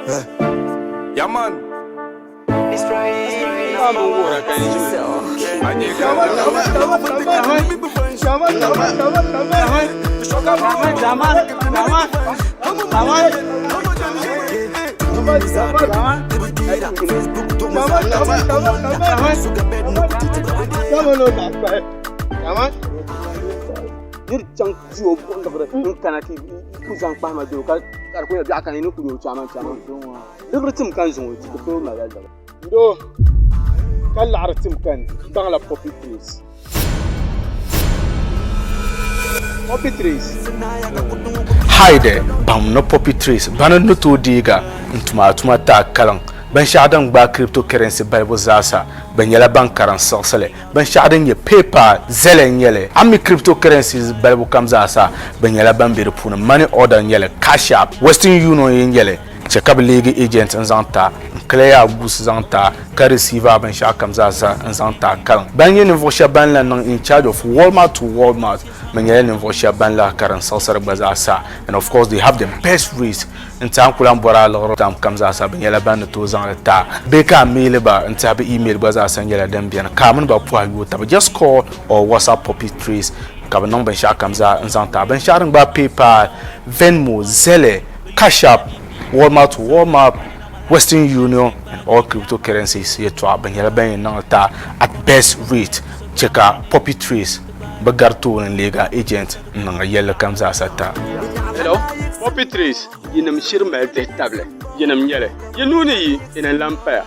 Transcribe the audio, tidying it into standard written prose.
Yeah, man. Nir chaŋ ti o buɣim liɣiri n-kana ti ku zaŋ kpahima doo ka ka di ku nyɛ biɛɣu ka yi ni kuli o chaman chaman liɣiri tim ka n zaŋ o ti ti tooi mali liɣiri. Doo ka laɣiri tim ka n baŋla Poppy Trace. Poppy Trace. Hi there, baŋm ni Poppy Trace bani ni tooi deega n tuma a tuma ti a kaliŋ binshɛɣu din gbaai cryptocurrency balibu zaasa. Bɛ nyɛla ban karim siɣisi li. Binshɛɣu din nyɛ PayPal, Zelle n-nyɛ li. A mi cryptocurrencies balibu kam zaasa, bɛ nyɛla ban be di puuni. Money order n-nyɛ li, Cash App, Western Union yi n-nyɛ li. Chɛ ka bɛ leegi agent n-zaŋ ti a, n-clear a goods zaŋ ti a, ka receive a binshɛɣu kam zaasa n-zaŋ ti a kaliŋ. Ban nyɛ ninvuɣ shɛba ban lahi niŋ in charge of Walmart to Walmart mi nyɛla ninvuɣ shɛba ban lahi karim siɣisiri gba zaasa. And of course they have the best rates. N-ti a ni ku lahi bɔri a liɣiri tam kam zaasa bɛ nyɛla ban ni tooi zaŋ li ti a bee ka a meeli ba n-ti a bɛ email gba zaasa nyɛla din beni ka a mini ba pɔhi yooi taba. Just call or WhatsApp Poppy Trace ka bɛ niŋ binshɛɣu kam zaa n-zaŋ ti a. Binshɛɣu din gbaai PayPal, Venmo, Zelle, Cash App, Walmart to Walmart, Western Union and all cryptocurrencies yɛltɔɣa bɛ nyɛla ban yɛn niŋ li ti a at best rate. Chɛ ka Poppy Trace bi gari tooni n-leegi a agent n-niŋ a yɛlli kam zaasa ti a. Hello, Poppy Trace, yinim shiri mali dihi tabili, yinim nyɛli, yi nuu ni yi, ini n-lan paya.